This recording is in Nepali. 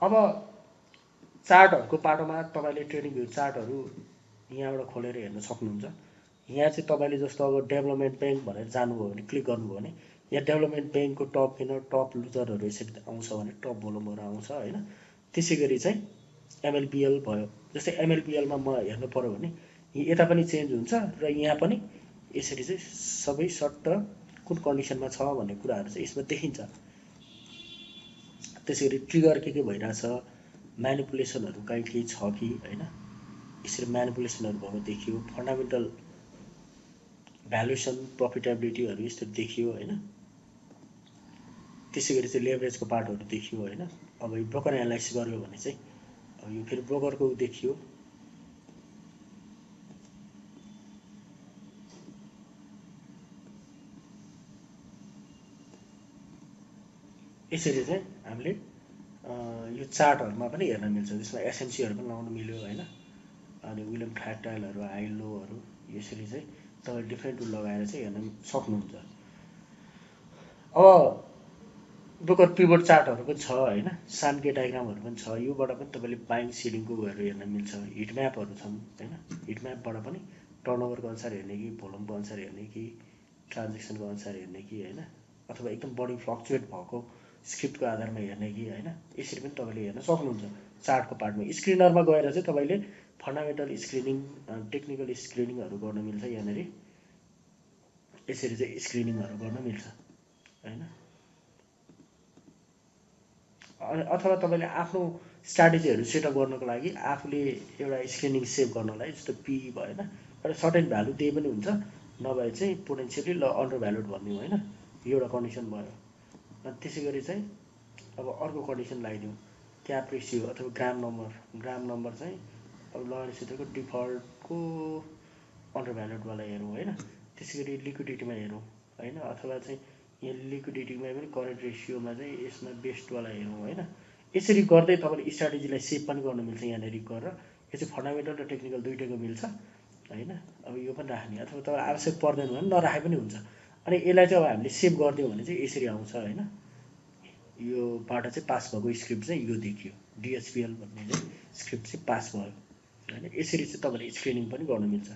अब चार्टहरूको पाटोमा तपाईँले ट्रेडिङ भ्यू चार्टहरू यहाँबाट खोलेर हेर्न सक्नुहुन्छ। यहाँ चाहिँ तपाईँले जस्तो अब डेभलपमेन्ट ब्याङ्क भनेर जानुभयो भने क्लिक गर्नुभयो भने यहाँ डेभलपमेन्ट ब्याङ्कको टप विनर टप लुजरहरू यसरी आउँछ भने टप भोलुमहरू आउँछ होइन। त्यसै गरी चाहिँ एमएलपिएल भयो, जस्तै एमएलपिएलमा म हेर्नु पऱ्यो भने यता पनि चेन्ज हुन्छ र यहाँ पनि यसरी चाहिँ सबै सट्ट कुन कन्डिसनमा छ भन्ने कुराहरू चाहिँ यसमा देखिन्छ। त्यसै गरी ट्रिगर के भइरहेछ, म्यानिपुलेसनहरू कहीँ केही छ कि होइन, यसरी म्यानिपुलेसनहरू भएको देखियो। फन्डामेन्टल भ्यालुएसन प्रफिटेबिलिटीहरू यस्तो देखियो होइन। त्यसै गरी चाहिँ लेभरेजको पार्टहरू देखियो होइन। अब यो ब्रोकर एनालाइसिस गर्यो भने चाहिँ अब यो फेरि ब्रोकरको देखियो। यसरी चाहिँ हामीले यो चार्टहरूमा पनि हेर्न मिल्छ, जसमा एसएमसीहरू पनि लाउन मिल्यो होइन। अनि विलियम फ्र्याक्टाइलहरू, आइलोहरू यसरी चाहिँ तपाईँ डिफ्रेन्ट टुल लगाएर चाहिँ हेर्न सक्नुहुन्छ। अब ब्रोकर पिभट चार्टहरू पनि छ होइन, सानके डायग्रामहरू पनि छ। योबाट पनि तपाईँले बाइङ सेलिङको गएर हेर्न मिल्छ। हिट म्यापहरू छन् होइन, हिट म्यापबाट पनि टर्नओभरको अनुसार हेर्ने कि भोल्युमको अनुसार हेर्ने कि ट्रान्जेक्सनको अनुसार हेर्ने कि होइन, अथवा एकदम बढी फ्लक्चुएट भएको स्क्रिप्टको आधारमा हेर्ने कि होइन, यसरी पनि तपाईँले हेर्न सक्नुहुन्छ चार्टको पार्टमा। स्क्रिनरमा गएर चाहिँ तपाईँले फन्डामेन्टल स्क्रिनिङ, टेक्निकल स्क्रिनिङहरू गर्न मिल्छ यहाँनिर। यसरी चाहिँ स्क्रिनिङहरू गर्न मिल्छ होइन। अथवा तपाईँले आफ्नो स्ट्राटेजीहरू सेटअप गर्नको लागि आफूले एउटा स्क्रिनिङ सेभ गर्नलाई, जस्तो पी भएन एउटा सर्टेन भ्यालु दिए पनि हुन्छ, नभए चाहिँ पोटेन्सियली ल अन्डर भ्यालुड भनिदिउँ होइन, यो एउटा कन्डिसन भयो। अनि त्यसै गरी चाहिँ अब अर्को कन्डिसन लगाइदिउँ, क्याप रेसियो अथवा ग्राम नम्बर चाहिँ अब लगाउनेसितैको डिफल्टको अन्डर भ्यालुडवाला हेरौँ होइन। त्यसै गरी लिक्विडिटीमा हेरौँ होइन, अथवा चाहिँ यहाँ लिक्विडिटीमा पनि करेन्ट रेसियोमा चाहिँ यसमा बेस्टवाला हेरौँ होइन। यसरी गर्दै तपाईँले स्ट्राटेजीलाई सेभ पनि गर्न मिल्छ यहाँनिर गरेर। यो चाहिँ फन्डामेन्टल र टेक्निकल दुइटैको मिल्छ होइन। अब यो पनि राख्ने, अथवा तपाईँ आवश्यक पर्दैन भने नराखे पनि हुन्छ। अनि यसलाई चाहिँ अब हामीले सेभ गरिदियौँ भने चाहिँ यसरी आउँछ होइन। योबाट चाहिँ पास भएको स्क्रिप्ट चाहिँ यो देखियो, डिएचपिएल भन्ने चाहिँ स्क्रिप्ट चाहिँ पास भयो होइन। यसरी चाहिँ तपाईँले स्क्रिनिङ पनि गर्न मिल्छ।